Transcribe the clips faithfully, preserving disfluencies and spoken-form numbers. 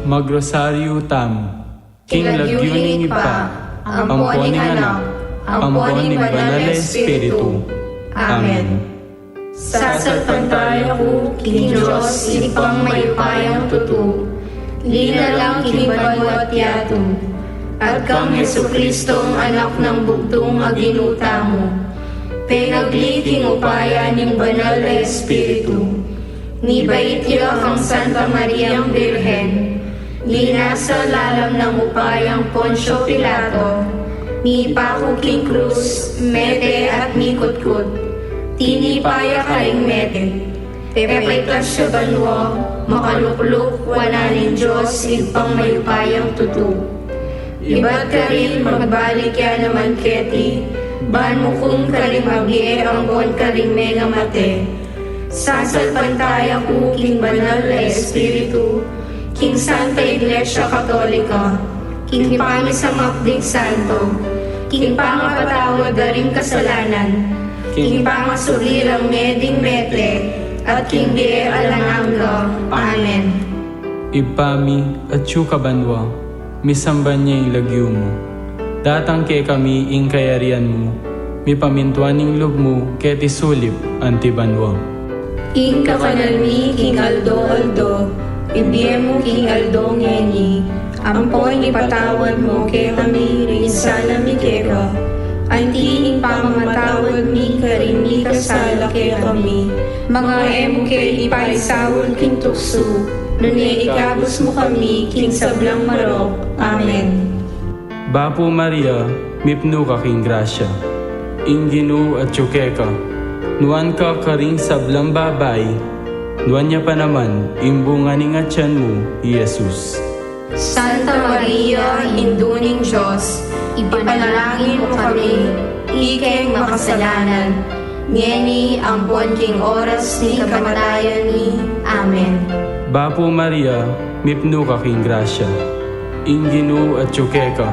Magrosaryu tamu. King lagyu ning Ibpa, ampo ning Anak, ampo ning Banal a Espiritu. Amen. Sasalpantaya ku king Dios Ibpang mayupayang tutu, linalang king banua at yatu, at kang Jesucristong Anak nang bugtung a Ginu tamu, penagli king upaya ning Banal a Espiritu, mibait ya kang Santa Mariang Birhen, minasa lalam nang upayang Poncio Pilato, mipaku king krus, mete at mikutkut. Tinipa ya karing mete, pepaitas ya banua, makalukluk wanan ning Dios Ibpang mayupayang tutu. Ibat karin magbalik ya naman keti, ban mukum karing mabie ampon karing mengamate. Sasalpantaya ku king Banal a Espiritu, king Santa Iglesia Katolika, king pamisamak ding santo, king pangapatawad da ring kasalanan, king pangasubli rang mie ding mete, at king bie alang angga. Amen. Ibpa mi, atsu ka banua, misamban ya ing lagyu mu. Datang kekami ing kayarian mu, mipamintuan ing lub mu keti sulip anti banua. Ing kakanal mi king aldo-aldo, ibie mu king aldo ngeni, ampon ipatawad mu kekami ring sala mi keka, anti ing pamamatawad mi karing mikasala kekami. Manga e mu ke ipaisaul king tuksu, nune ikabus mu kami king sablang marok. Amen. Bapu Maria, mipnu ka king grasya. Ing Ginu atyu keka. Nuan ka karing sablang babai, nuan ya pa naman ing bunga ning atian mu, i Jesus. Santa Maria, Indu ning Dios, ipanalangin mu kami, ikeng makasalanan, ngeni ampon king oras ning kamatayan mi. Amen. Bapu Maria, mipnu ka king grasya. Ing Ginu atyu keka.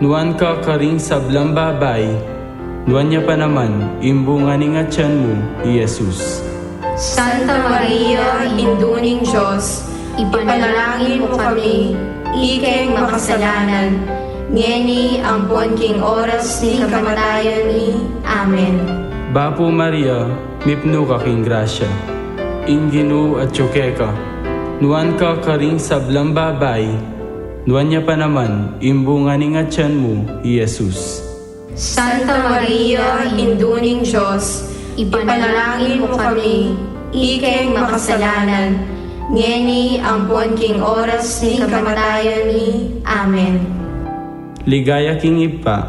Nuan ka karing sablang babai, nuan ya pa naman ing bunga ning atian mu, i Jesus. Santa Maria, Indu ning Dios, ipanalangin mu kami, ikeng makasalanan, ngeni ampon king oras ning kamatayan mi. Amen. Bapu Maria, mipnu ka king grasya. Ing Ginu atyu keka. Nuan ka karing sablang babai, nuan ya pa naman ing bunga ning atian mu, i Jesus. Santa Maria, Indu ning Dios, ipanalangin mu kami, ikeng makasalanan, ngeni ampon king oras ning kamatayan mi. Amen. Ligaya king Ibpa,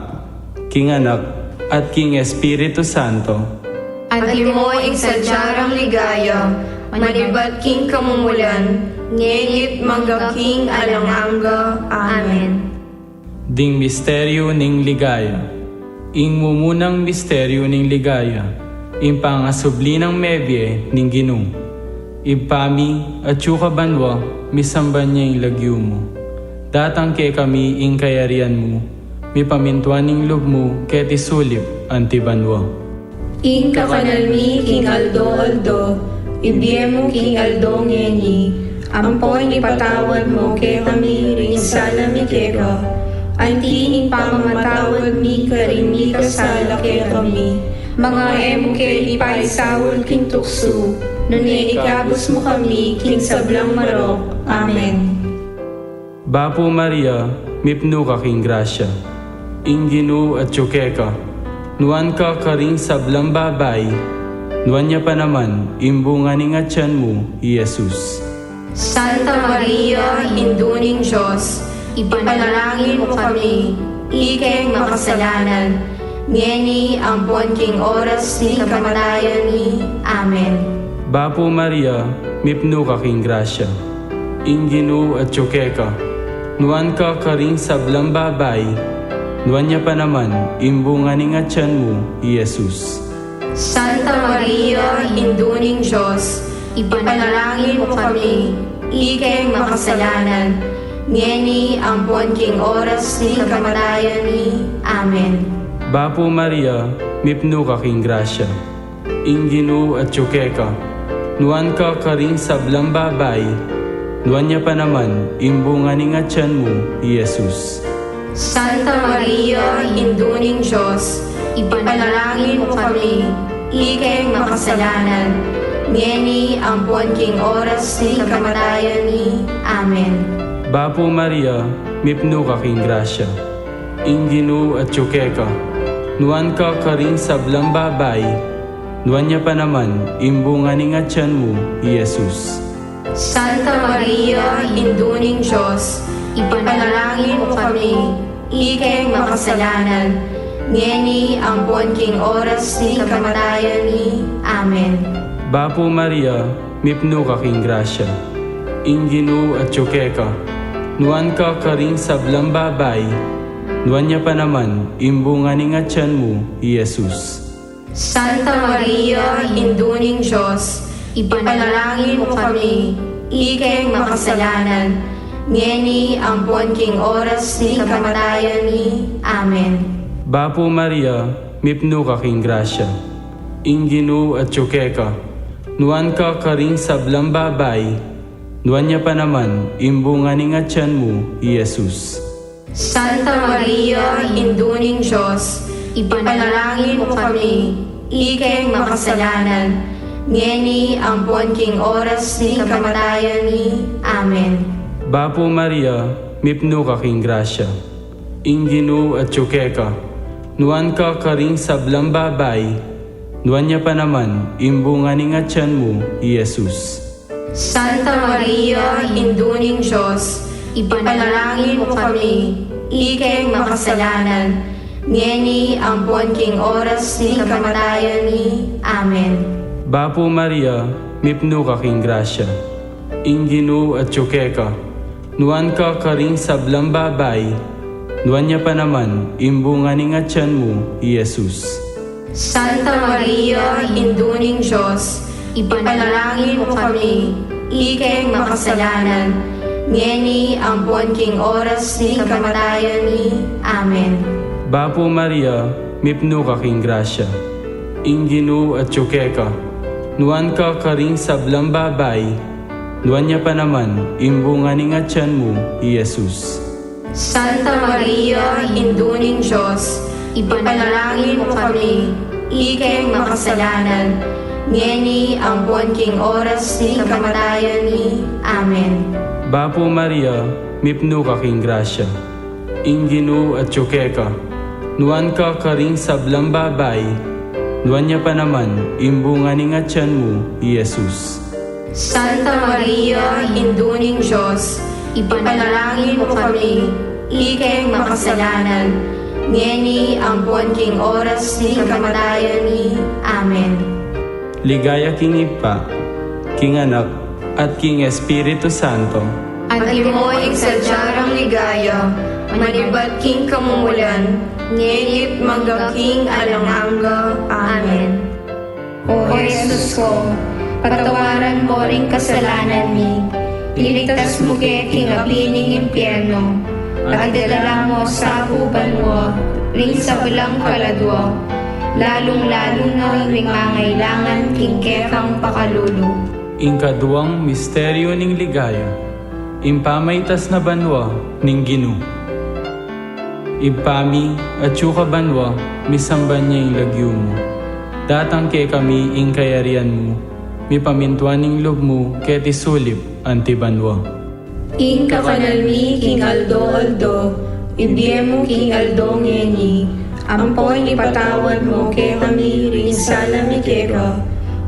king Anak, at king Espiritu Santo. Antimo ing sadya rang ligaya, manibat king kamumulan, ngeni't mangga king alang angga. Amen. Ding misteryu ning ligaya. Ing mumunang misteryu ning ligaya, ing pangasubli nang mebie ning Ginu. Ibpa mi, atyu ka banua, misamban ya ing lagyu mu. Datang kekami ing kayarian mu, mipamintuan ing lub mu keti sulip anti banua. Ing kakanal mi king aldo-aldo, ibie mu king aldo ngeni, ampon ipatawad mu kekami ring sala mi keka, anti ing pamamatawad mi karing mikasala kekami. Manga e mu ke ipaisaul king tuksu, nune ikabus mu kami king sablang marok. Amen. Bapu Maria, mipnu ka king grasya. Ing Ginu atyu keka. Nuan ka karing sablang babai, nuan ya pa naman ing bunga ning atian mu, i Jesus. Santa Maria, Indu ning Dios, ipanalangin mu kami, ikeng makasalanan, ngeni ampon king oras ning kamatayan mi. Amen. Bapu Maria, mipnu ka king grasya. Ing Ginu atyu keka. Nuan ka karing sablang babai, nuan ya pa naman ing bunga ning atian mu, i Jesus. Santa Maria, Indu ning Dios, ipanalangin mu kami, ikeng makasalanan, ngeni ampon king oras ning kamatayan mi. Amen. Bapu Maria, mipnu ka king grasya. Ing Ginu atyu keka. Nuan ka karing sablang babai, nuan ya pa naman ing bunga ning atian mu, i Jesus. Santa Maria, Indu ning Dios, ipanalangin mu kami, ikeng makasalanan, ngeni ampon king oras ning kamatayan mi. Amen. Bapu Maria, mipnu ka king grasya, ing Ginu atyu keka, nuan ka karing sablang babai, nuan ya pa naman ing bunga ning atian mu, i Jesus. Santa Maria, Indu ning Dios, ipanalangin mu kami, ikeng makasalanan, ngeni ampon king oras ning kamatayan mi. Amen. Bapu Maria, mipnu ka king grasya, ing Ginu atyu keka, nuan ka karing sablang babai, nuan ya pa naman ing bunga ning atian mu, i Jesus. Santa Maria, Indu ning Dios, ipanalangin mu kami, ikeng makasalanan, ngeni ampon king oras ning kamatayan mi. Amen. Bapu Maria, mipnu ka king grasya, ing Ginu atyu keka, nuan ka karing sablang babai, nuan ya pa naman ing bunga ning atian mu, i Jesus. Santa Maria, Indu ning Dios, ipanalangin mu kami, ikeng makasalanan, ngeni ampon king oras ning kamatayan mi. Amen. Bapu Maria, mipnu ka king grasya, ing Ginu atyu keka, nuan ka karing sablang babai, nuan ya pa naman ing bunga ning atian mu, i Jesus. Santa Maria, Indu ning Dios, ipanalangin mu kami, ikeng makasalanan, ngeni ampon king oras ning kamatayan mi. Amen. Bapu Maria, mipnu ka king grasya, ing Ginu atyu keka, nuan ka karing sablang babai, nuan ya pa naman ing bunga ning atian mu, i Jesus. Santa Maria, Indu ning Dios, ipanalangin mu kami, ikeng makasalanan, ngeni ampon king oras ning kamatayan mi. Amen. Bapu Maria, mipnu ka king grasya, ing Ginu atyu keka, nuan ka karing sablang babai, nuan ya pa naman ing bunga ning atian mu, i Jesus. Santa Maria, Indu ning Dios, ipanalangin mu kami, ikeng makasalanan, ngeni ampon king oras ning kamatayan mi. Amen. Bapu Maria, mipnu ka king grasya, ing Ginu atyu keka, nuan ka karing sablang babai, nuan ya pa naman ing bunga ning atian mu, i Jesus. Santa Maria, Indu ning Dios, ipanalangin mu kami, ikeng makasalanan, ngeni ampon king oras ning kamatayan mi. Amen. Ligaya king Ibpa, king Anak, at king Espiritu Santo. Antimo ing sadya rang ligaya, manibat king kamumulan, ngeni't maging king alang angga. Amen. O Jesus ko, patawaran mo ring kasalanan mi, iligtas mu ke king api ning impyerno, at idala mu sa ku banua ring sablang kaladua, lalung-lalu na ring mangailangan king kekang pakalulu. Ing kaduang misteryu ning ligaya, ing pamaitas na banua ning Ginu. Ibpa mi, atyu ka banua, misamban ya ing lagyu mu. Datang kekami ing kayarian mu, mipamintuan ing lub mu keti sulip anti banua. Ing kakanan mi king aldo-aldo, ibie mu king aldo ngeni, ampon ipatawad mu kekami ring sala mi keka,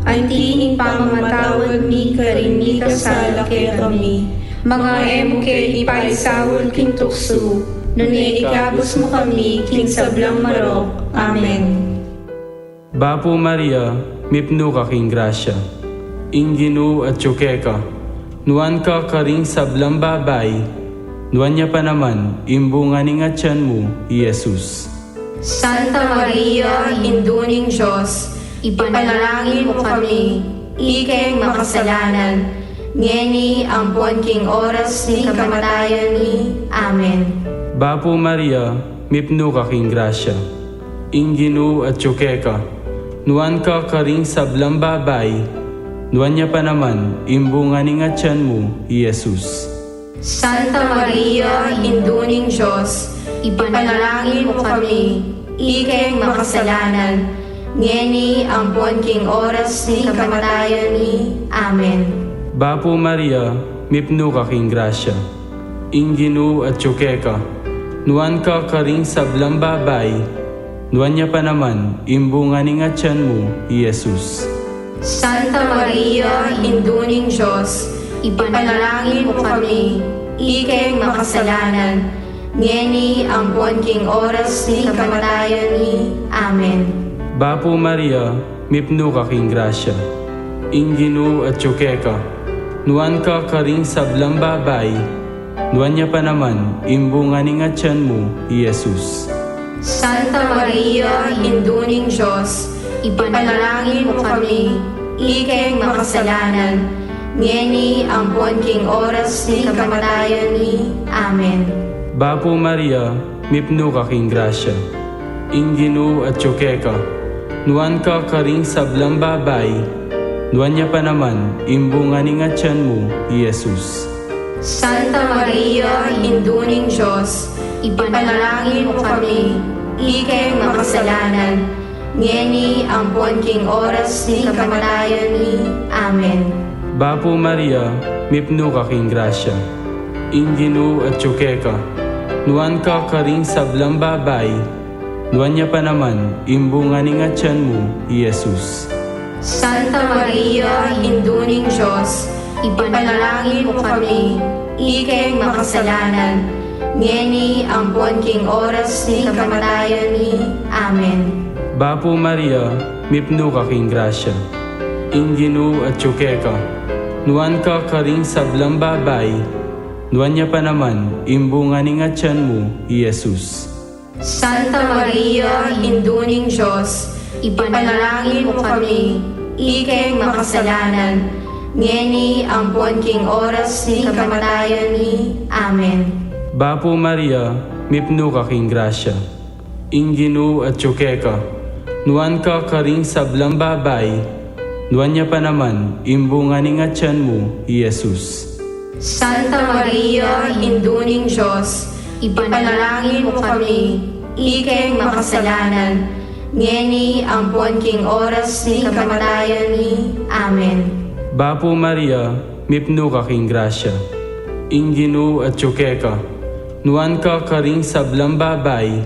anti ing pamamatawad mi karing mikasala kekami. Manga e mu ke ipaisaul king tuksu, nune ikabus mu kami king sablang marok. Amen. Bapu Maria, mipnu ka king grasya, ing Ginu atyu keka, nuan ka karing sablang babai, nuan ya pa naman ing bunga ning atian mu, i Jesus. Santa Maria, Indu ning Dios, ipanalangin mu kami, ikeng makasalanan, ngeni ampon king oras ning kamatayan mi. Amen. Bapu Maria, mipnu ka king grasya, ing Ginu atyu keka, nuan ka karing sablang babai, nuan ya pa naman ing bunga ning atian mu, i Jesus. Santa Maria, Indu ning Dios, ipanalangin mu kami, ikeng makasalanan, ngeni ampon king oras ning kamatayan mi. Amen. Bapu Maria, mipnu ka king grasya, ing Ginu atyu keka, nuan ka karing sablang babai, nuan ya pa naman ing bunga ning atian mu, i Jesus. Santa Maria, Indu ning Dios, ipanalangin mu kami, ikeng makasalanan, ngeni ampon king oras ning kamatayan mi. Amen. Bapu Maria, mipnu ka king grasya, ing Ginu atyu keka, nuan ka karing sablang babai, nuan ya pa naman ing bunga ning atian mu, i Jesus. Santa Maria, Indu ning Dios, ipanalangin mu kami, ikeng makasalanan, ngeni ampon king oras ning kamatayan mi. Amen. Bapu Maria, mipnu ka king grasya, ing Ginu atyu keka, nuan ka karing sablang babai, nuan ya pa naman ing bunga ning atian mu, i Jesus. Santa Maria, Indu ning Dios, ipanalangin mu kami, ikeng makasalanan, ngeni ampon king oras ning kamatayan mi. Amen. Bapu Maria, mipnu ka king grasya, ing Ginu atyu keka, nuan ka karing sablang babai, nuan ya pa naman ing bunga ning atian mu, i Jesus. Santa Maria, Indu ning Dios, ipanalangin mu kami, ikeng makasalanan, ngeni ampon king oras ning kamatayan mi. Amen. Bapu Maria, mipnu ka king grasya, ing Ginu atyu keka, nuan ka karing sablang babai, nuan ya pa naman ing bunga ning atian mu, i Jesus. Santa Maria, Indu ning Dios, ipanalangin mu kami, ikeng makasalanan, ngeni ampon king oras ning kamatayan mi. Amen. Bapu Maria, mipnu ka king grasya, ing Ginu atyu keka, nuan ka karing sablang babai, nuan ya pa naman ing bunga ning atian mu, i Jesus. Santa Maria, Indu ning Dios, ipanalangin mu kami, ikeng makasalanan, ngeni ampon king oras ning kamatayan mi. Amen. Bapu Maria, mipnu ka king grasya, ing Ginu atyu keka, nuan ka karing sablang babai,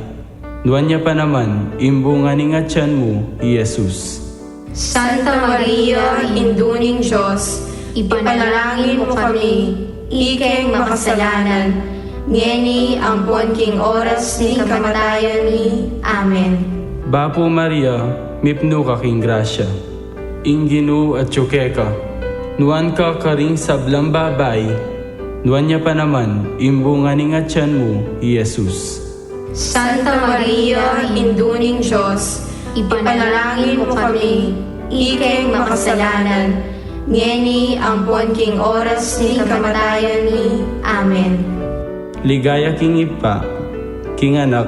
nuan ya pa naman ing bunga ning atian mu, i Jesus. Santa Maria, Indu ning Dios, ipanalangin mu kami, ikeng makasalanan, ngeni ampon king oras ning kamatayan mi. Amen. Bapu Maria, mipnu ka king grasya, ing Ginu atyu keka, nuan ka karing sablang babai, nuan ya pa naman ing bunga ning atian mu, i Jesus. Santa Maria, Indu ning Dios, ipanalangin mu kami, ikeng makasalanan, ngeni ampon king oras ning kamatayan mi. Amen. Ligaya king Ibpa, king Anak,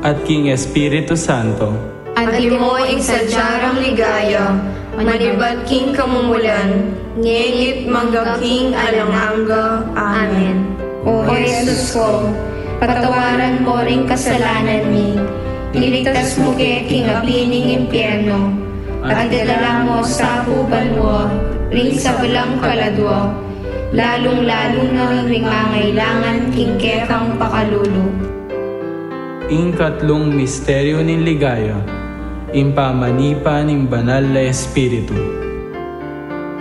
at king Espiritu Santo. Antimo ing sadya rang ligaya, manibat king kamumulan, ngeni't mangga king alang angga. Amen. O Jesus ko, patawaran mo ring kasalanan mi, iligtas mu ke king api ning impyerno, at idala mo sa ku banua ring sablang kaladua, lalung-lalu na ring mangailangan king kekang pakalulu. Ing katlung misteryu ning ligaya, ing pamanipa ning Banal a Espiritu.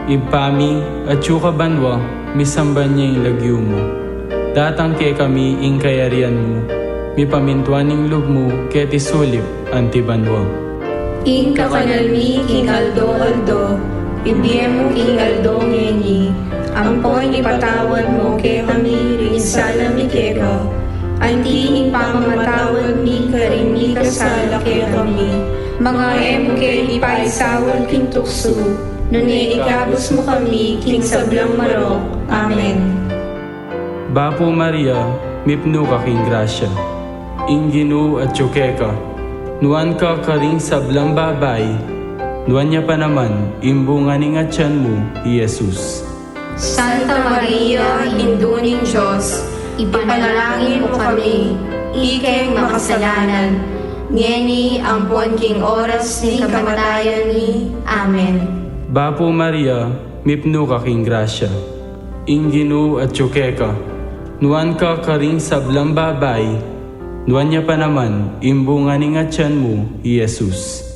Ibpa mi, atyu ka banua, misamban ya ing lagyu mu. Datang kekami ing kayarian mu, mipamintuan ing lub mu keti sulip anti banua. Ing kakanal mi king aldo-aldo, ibie mu king aldo ngeni, ampon ipatawad mu kekami ring sala mi keka, anti ing pamamatawad mi karing mikasala kekami. Manga e mu ke ipaisaul king tuksu, nune ikabus mu kami king sablang marok. Amen. Bapu Maria, mipnu ka king grasya, ing Ginu atyu keka, nuan ka karing sablang babai, nuan ya pa naman ing bunga ning atian mu, i Jesus. Santa Maria, Indu ning Dios, ipanalangin mu kami, ikeng makasalanan, ngeni ampon king oras ning kamatayan mi. Amen. Bapu Maria, mipnu ka king grasya, ing Ginu atyu keka, nuan ka karing sablang babai, nuan ya pa naman ing bunga ning atian mu, i Jesus.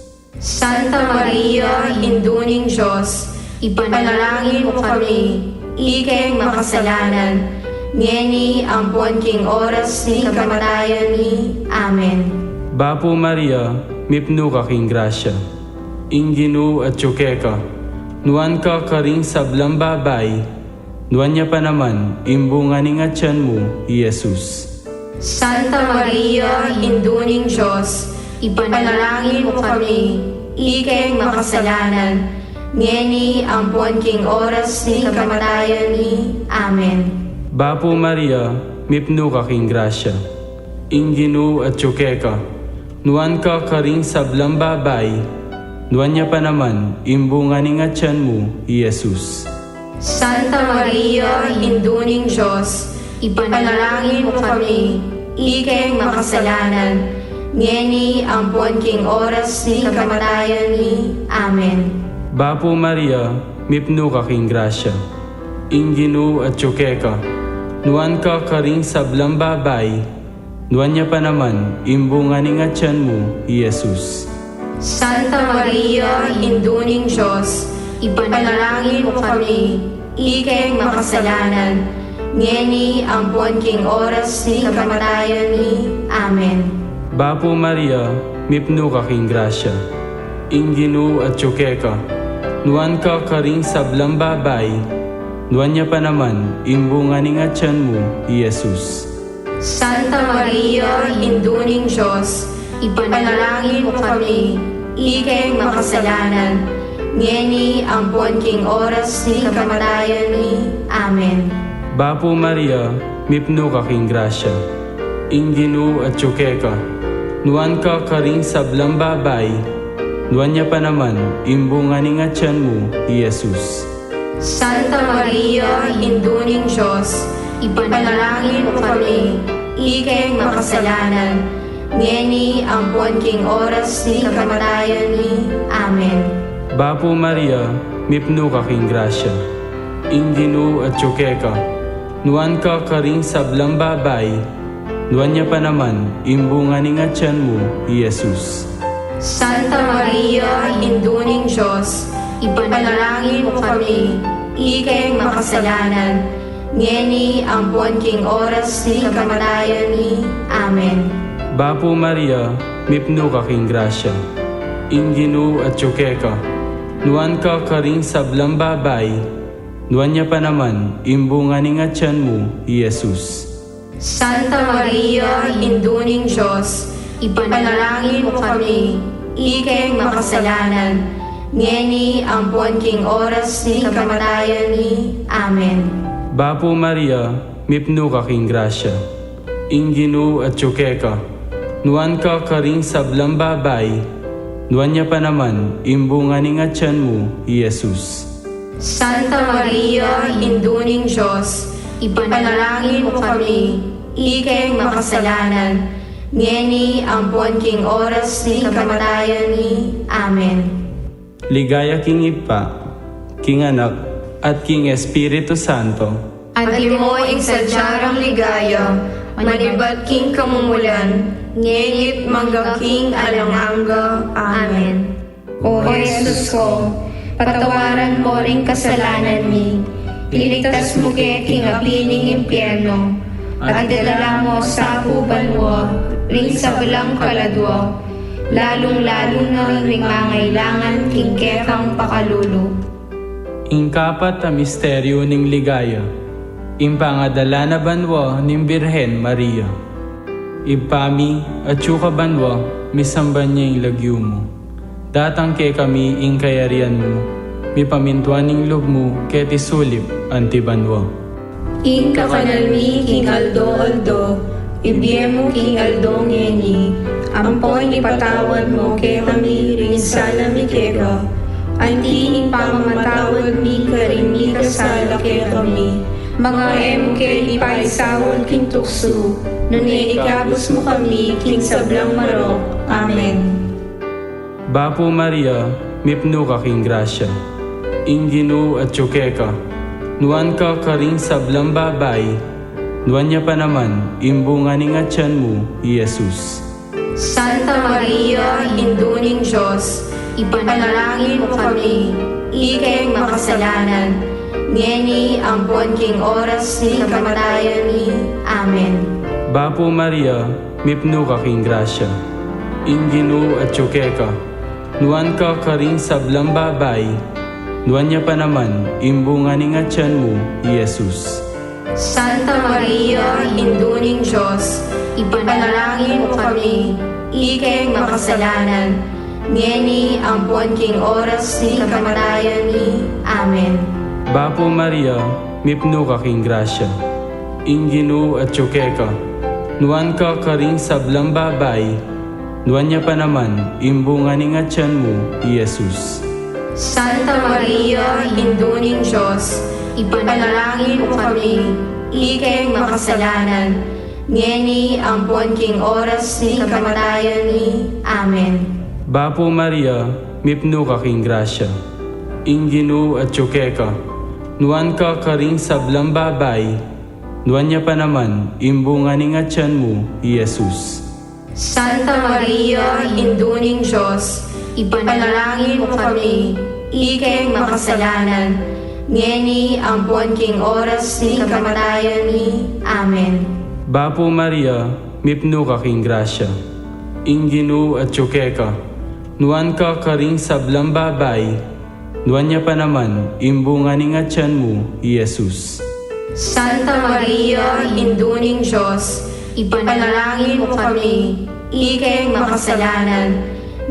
Santa Maria, Indu ning Dios, ipanalangin mu kami, ikeng makasalanan, ngeni ampon king oras ning kamatayan mi. Amen. Bapu Maria, mipnu ka king grasya, ing Ginu atyu keka, nuan ka karing sablang babai, nuan ya pa naman ing bunga ning atian mu, i Jesus. Santa Maria, Indu ning Dios, ipanalangin mu kami, ikeng makasalanan, ngeni ampon king oras ning kamatayan mi. Amen. Bapu Maria, mipnu ka king grasya, ing Ginu atyu keka, nuan ka karing sablang babai, nuan ya pa naman ing bunga ning atian mu, i Jesus. Santa Maria, Indu ning Dios, ipanalangin mu kami, ikeng makasalanan, ngeni ampon king oras ning kamatayan mi. Amen. Bapu Maria, mipnu ka king grasya, ing Ginu atyu keka, nuan ka karing sablang babai, nuan ya pa naman ing bunga ning atian mu, i Jesus. Santa Maria, Indu ning Dios, ipanalangin mu kami, ikeng makasalanan, ngeni ampon king oras ning kamatayan mi. Amen. Bapu Maria, mipnu ka king grasya, ing Ginu atyu keka, nuan ka karing sablang babai, nuan ya pa naman ing bunga ning atian mu, i Jesus. Santa Maria, Indu ning Dios, ipanalangin mu kami, ikeng makasalanan, ngeni ampon king oras ning kamatayan mi. Amen. Bapu Maria, mipnu ka king grasya, ing Ginu atyu keka, nuan ka karing sablang babai, nuan ya pa naman ing bunga ning atian mu, i Jesus. Santa Maria, Indu ning Dios, ipanalangin mu kami, ikeng makasalanan, ngeni ampon king oras ning kamatayan mi. Amen. Bapu Maria, mipnu ka king grasya, ing Ginu atyu keka, nuan ka karing sablang babai, nuan ya pa naman ing bunga ning atian mu, i Jesus. Santa Maria, Indu ning Dios, ipanalangin mu kami, ikeng makasalanan, ngeni ampon king oras ning kamatayan mi. Amen. Bapu Maria, mipnu ka king grasya, ing Ginu atyu keka, nuan ka karing sablang babai, nuan ya pa naman ing bunga ning atian mu, i Jesus. Santa Maria, Indu ning Dios, ipanalangin mu kami, ikeng makasalanan, ngeni ampon king oras ning kamatayan mi. Amen. Bapu Maria, mipnu ka king grasya, ing Ginu atyu keka, nuan ka karing sablang babai, nuan ya pa naman ing bunga ning atian mu, i Jesus. Santa Maria, Indu ning Dios, ipanalangin mu kami, ikeng makasalanan, ngeni ampon king oras ning kamatayan mi. Amen. Ligaya king Ibpa, king Anak, at king Espiritu Santo. Antimo ing sadya rang ligaya, manibat king kamumulan, ngeni't mangga king alang angga. Amen. O Jesus ko, patawaran mo ring kasalanan mi, iligtas mu ke king api ning impyerno, at idala mu sa pu banua ring sablang kaladua, lalung-lalu na ring mangailangan king kekang pakalulu. Ing kapat a misteryu ning ligaya, ing pangadala na banua ning Birhen Maria. Ibpa mi, atyu ka banua, misamban ya ing lagyu mu. Datang kekami ing kayarian mu, mipamintuan ing lub mu keti sulip anti banua. Ing kakanan mi king aldo-aldo, ibie mu king aldo ngeni, ampon ipatawad mu kekami ring sala mi keka, anti ing pamamatawad mi karing mikasala kekami. Manga e mu ke ipaisaul king tuksu, nune ikabus mu kami king sablang marok. Amen. Bapu Maria, mipnu ka king grasya, ing Ginu atyu keka. Nuan ka karing sablang babai, nuan ya pa naman ing bunga ning atyan mu, i Jesus. Santa Maria, Indu ning Dios, ipanalangin mu kami, ikeng makasalanan, ngeni ampon king oras ning kamatayan mi. Amen. Bapu Maria, mipnu ka king grasya, ing Ginu atyu keka. Nuan ka karing sablang babai, nuan ya pa naman ing bunga ning atyan mu, i Jesus. Santa Maria, Indu ning Dios, ipanalangin mu kami, ikeng makasalanan, ngeni ampon king oras ning kamatayan mi. Amen. Bapu Maria, mipnu ka king grasya, ing Ginu atyu keka. Nuan ka karing sablang babai, nuan ya pa naman ing bunga ning atyan mu, i Jesus. Santa Maria, Indu ning Dios, ipanalangin mu kami, ikeng makasalanan, ngeni ampon king oras ning kamatayan mi. Amen. Bapu Maria, mipnu ka king grasya, ing Ginu atyu keka. Nuan ka karing sablang babai, nuan ya pa naman ing bunga ning atyan mu, i Jesus. Santa Maria, Indu ning Dios, ipanalangin mu kami, ikeng makasalanan, ngeni ampon king oras ning kamatayan mi. Amen. Bapu Maria, mipnu ka king grasya, ing Ginu atyu keka. Nuan ka karing sablang babai, nuan ya pa naman ing bunga ning atyan mu, i Jesus. Santa Maria, Indu ning Dios, ipanalangin mu kami, ikeng makasalanan,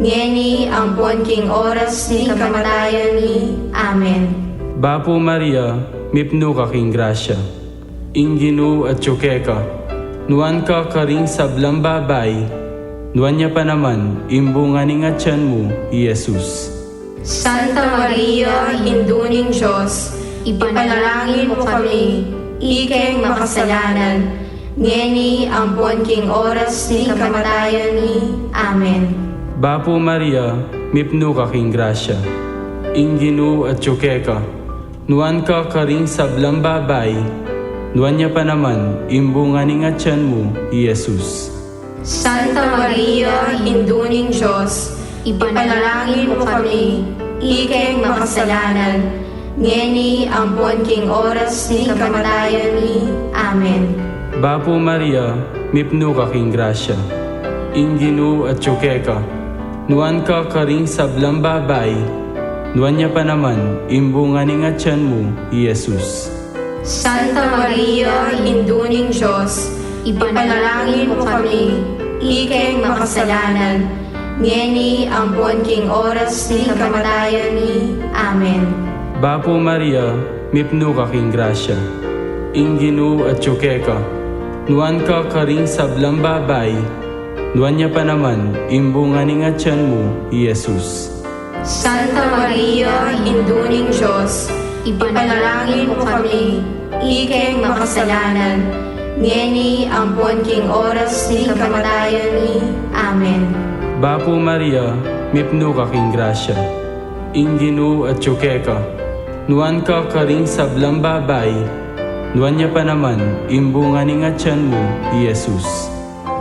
ngeni ampon king oras ning kamatayan mi. Amen. Bapu Maria, mipnu ka king grasya, ing Ginu atyu keka. Nuan ka karing sablang babai, nuan ya pa naman ing bunga ning atyan mu, i Jesus. Santa Maria, Indu ning Dios, ipanalangin mu kami, ikeng makasalanan, ngeni ampon king oras ning kamatayan mi. Amen. Bapu Maria, mipnu ka king grasya, ing Ginu atyu keka. Nuan ka karing sablang babai, nuan ya pa naman ing bunga ning atyan mu, i Jesus. Santa Maria, Indu ning Dios, ipanalangin mu kami, ikeng makasalanan, ngeni ampon king oras ning kamatayan mi. Amen. Bapu Maria, mipnu ka king grasya, ing Ginu atyu keka. Nuan ka karing sablang babai, nuan ya pa naman ing bunga ning atyan mu, i Jesus. Santa Maria, Indu ning Dios, ipanalangin mu kami, ikeng makasalanan, ngeni ampon king oras ning kamatayan mi. Amen. Bapu Maria, mipnu ka king grasya, ing Ginu atyu keka. Nuan ka karing sablang babai, nuan ya pa naman ing bunga ning atyan mu, i Jesus. Santa Maria, Indu ning Dios, ipanalangin mu kami, ikeng makasalanan, ngeni ampon king oras ning kamatayan mi. Amen. Bapu Maria, mipnu ka king grasya, ing Ginu atyu keka. Nuan ka karing sablang babai, nuan ya pa naman ing bunga ning atyan mu, i Jesus.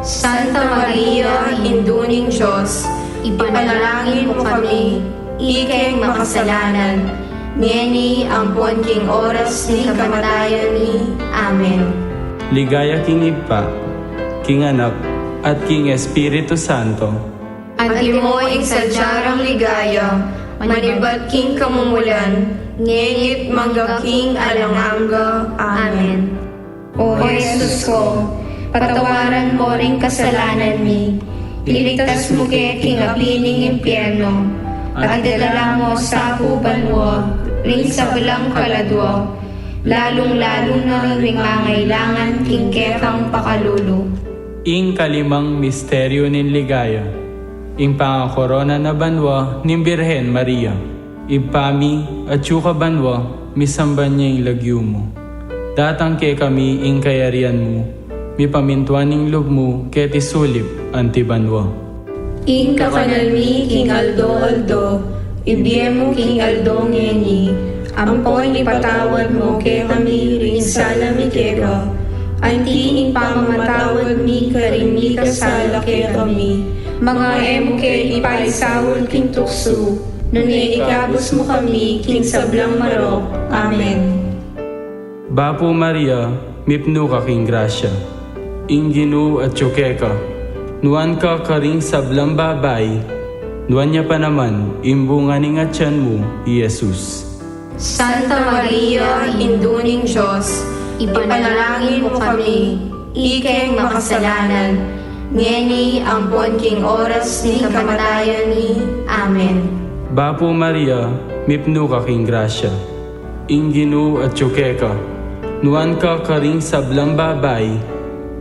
Santa Maria, Indu ning Dios, ipanalangin mu kami, ikeng makasalanan, ngeni ampon king oras ning kamatayan mi. Amen. Ligaya king Ibpa, king Anak, at king Espiritu Santo. Antimo ing sadya rang ligaya, manibat king kamumulan, ngeni't mangga king alang angga. Amen. O Jesus ko, patawaran mo ring kasalanan mi, iligtas mu ke king api ning impyerno, at idala mo sa pu banua ring sablang kaladua, lalung-lalu na ring mangailangan king kekang pakalulu. Ing kalimang misteryo ning ligaya, ing pangakorona na banua ning Birhen Maria. Ibpa mi, atsu ka banua, misamban ya ing lagyu mu. Datang kekami ing kayarian mu, mipamintuan ing lub mu keti sulip anti banua. Ing kakanal mi king aldo-aldo, ibie mu king aldo ngeni, ampon ipatawad mu kekami ring sala mi keka, anti ing pamamatawad mi karing mikasala kekami. Manga e mu ke ipaisaul king tuksu, nune ikabus mu kami king sablang marok. Amen. Bapu Maria, mipnu ka king grasya, ing Ginu atyu keka. Nuan ka karing sablang babai, nuan ya pa naman ing bunga ning atyan mu, i Jesus. Santa Maria, Indu ning Dios, ipanalangin mu kami, ikeng makasalanan, ngeni ampon king oras ning kamatayan mi. Amen. Bapu Maria, mipnu ka king grasya, ing Ginu atyu keka. Nuan ka karing sablang babai,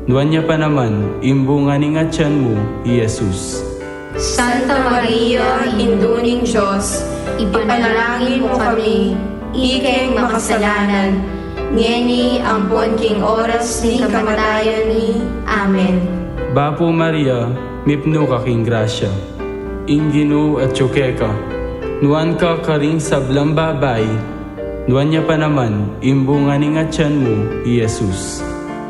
nuan ya pa naman ing bunga ning atyan mu, i Jesus. Santa Maria, Indu ning Dios, ipanalangin mu kami, ikeng makasalanan, ngeni ampon king oras ning kamatayan mi. Amen. Bapu Maria, mipnu ka king grasya, ing Ginu atyu keka. Nuan ka karing sablang babai, nuan ya pa naman ing bunga ning atyan mu, i Jesus.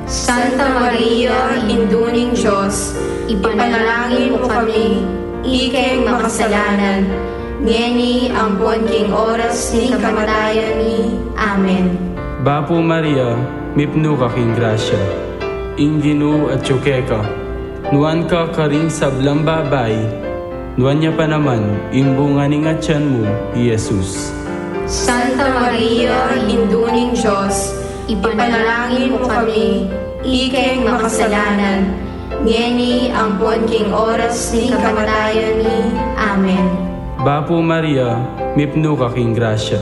Santa Maria, Indu ning Dios, ipanalangin mu kami, ikeng makasalanan, ngeni ampon king oras ning kamatayan mi. Amen. Bapu Maria, mipnu ka king grasya, ing Ginu atyu keka. Nuan ka karing sablang babai, nuan ya pa naman ing bunga ning atyan mu, i Jesus. Santa Maria, Indu ning Dios, ipanalangin mu kami, ikeng makasalanan, ngeni ampon king oras ning kamatayan mi. Amen. Bapu Maria, mipnu ka king grasya,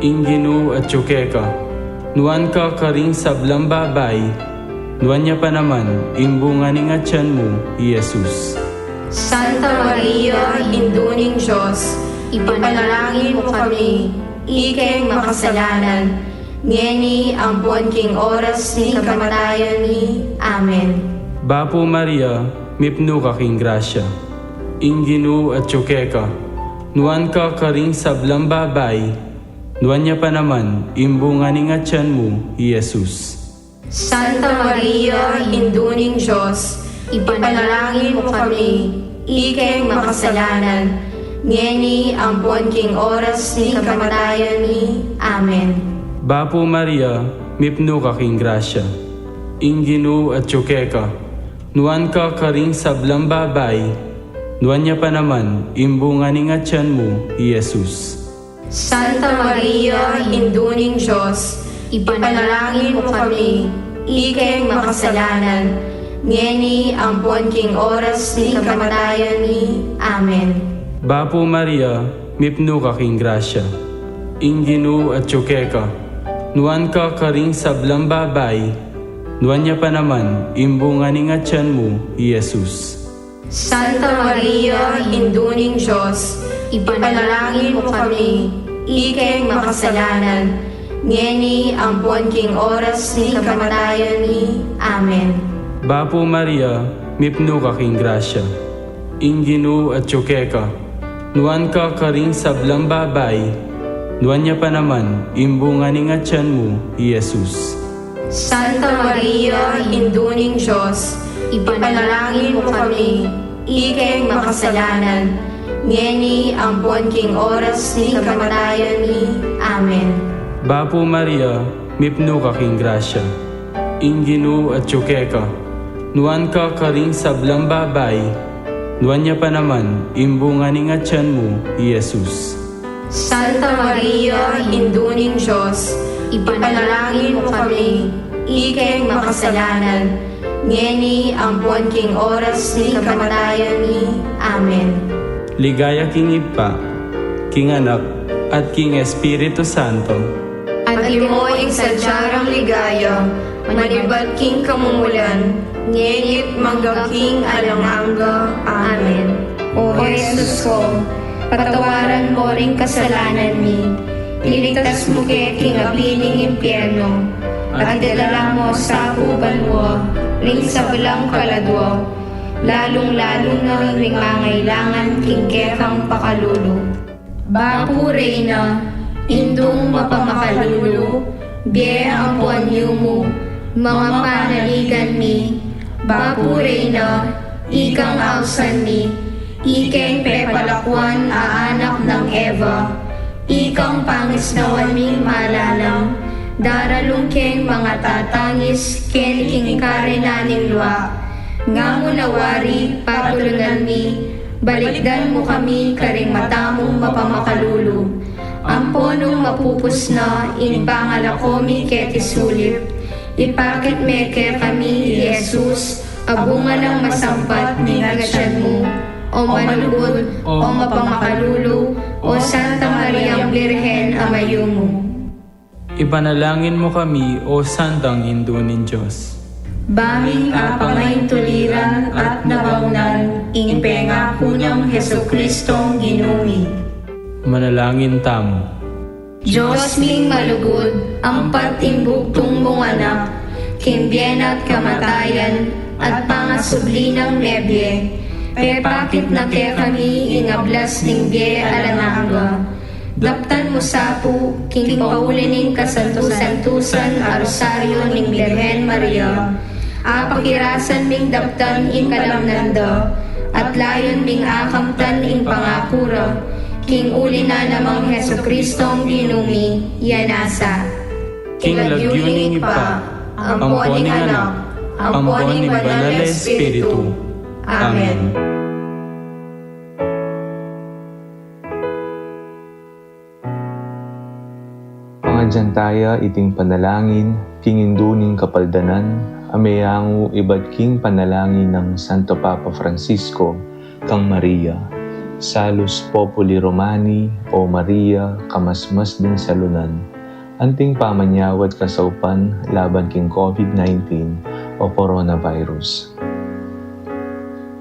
ing Ginu atyu keka. Nuan ka karing sablang babai, nuan ya pa naman ing bunga ning atyan mu, i Jesus. Santa Maria, Indu ning Dios, ipanalangin mu kami, ikeng makasalanan, ngeni ampon king oras ning kamatayan mi. Amen. Bapu Maria, mipnu ka king grasya, ing Ginu atyu keka. Nuan ka karing sablang babai, nuan ya pa naman ing bunga ning atyan mu, i Jesus. Santa Maria, Indu ning Dios, ipanalangin mu kami, ikeng makasalanan, ngeni ampon king oras ning kamatayan mi. Amen. Bapu Maria, mipnu ka king grasya, ing Ginu atyu keka. Nuan ka karing sablang babai, nuan ya pa naman ing bunga ning atyan mu, i Jesus. Santa Maria, Indu ning Dios, ipanalangin mu kami, ikeng makasalanan, ngeni ampon king oras ning kamatayan mi. Amen. Bapu Maria, mipnu ka king grasya, ing Ginu atyu keka. Nuan ka karing sablang babai, nuan ya pa naman ing bunga ning atyan mu, i Jesus. Santa Maria, Indu ning Dios, ipanalangin mu kami, ikeng makasalanan, ngeni ampon king oras ning kamatayan mi. Amen. Bapu Maria, mipnu ka king grasya, ing Ginu atyu keka. Nuan ka karing sablang babai, nuan ya pa naman ing bunga ning atyan mu, i Jesus. Santa Maria, Indu ning Dios, ipanalangin mu kami, ikeng makasalanan, ngeni ampon king oras ning kamatayan mi. Amen. Bapu Maria, mipnu ka king grasya, ing Ginu atyu keka. Nuan ka karing sablang babai, nuan ya pa naman ing bunga ning atyan mu, i Jesus. Santa Maria, Indu ning Dios, ipanalangin mu kami, ikeng makasalanan, ngeni ampon king oras ning kamatayan mi. Amen. Ligaya king Ibpa, king Anak, at king Espiritu Santo. Antimo ing sadya rang ligaya, manibat king kamumulan, ngeni't mangga king alang angga. Amen. O Jesus ko, Patawaran mo ring kasalanan mi, iligtas mu ke king api ning impyerno, at idala mu sa banua ring sablang kaladua, lalung-lalu na ring mangailangan king kekang pakalulu. Bapu Reyna, Indung mapamakalulu, bie ampon yumu, manga panaligan mi. Bapu Reyna, ikang ausan mi, ikeng pepalakuan a anak nang Eva, ikang pangisnawan ming malalam, daralung keng mangatatangis keni king karinan ning lua. Ngamu na wari patulunan mi, balikdan mu kami karing mata mung mapamakalulu. Ampo nung mapupus na ing pangalako mi keti sulip, ipakit me kekami i Jesus, a bunga nang masampat ning atyan mu, o malugud, o mapamakalulu, o Santa Mariang Birhen a mayumu. Ipanalangin mu kami, O Santang Indu ning Dios. Ba ming apangaintuliran at nabangunan ing pengaku nang Jesucristong Ginu mi. Manalangin tamu. Dios ming malugud, ampat ing bugtung mung Anak, king bie na't kamatayan at pangasubli nang mebie, pepakit na kekami ing ablas ning bie alang angga. Daptan mu sa pu, king pauli ning kasantu-santusan a Rosario ning Birhen Maria, apakirasan ming daptan ing kalamnan da, at layun ming akamtan ing pangaku ra, king uli na namang Jesucristong Ginu mi, ya nasa. King lagyu ning Ibpa, ampo ning Anak, ampo ning Banal a Espiritu. Amen. Pangadyan taya iting panalangin king Indu ning Kapaldanan, a meyangu ibat king panalangin nang Santo Papa Francisco kang Maria. Salus Populi Romani, O Maria, kamasmas ding salunan, anting pamanyawad kasaupan laban king COVID nineteen o coronavirus.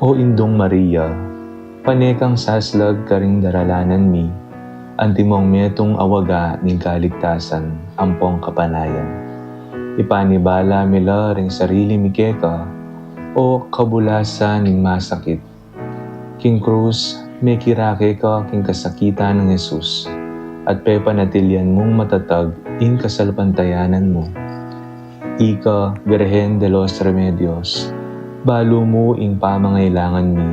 O Indung Maria, pane kang saslag karing daralanan mi, antimong metung a waga ning kaligtasan ampong kapanayan. Ipanibala mi la ring sarili mi keka, o kabulasan ning masakit. King krus, mekirake ka king kasakitan nang Jesus, at pepanatilyan mung matatag ing kasalpantayanan mu. Ika, Birhen de los Remedios, balu mu ing pamangailangan mi,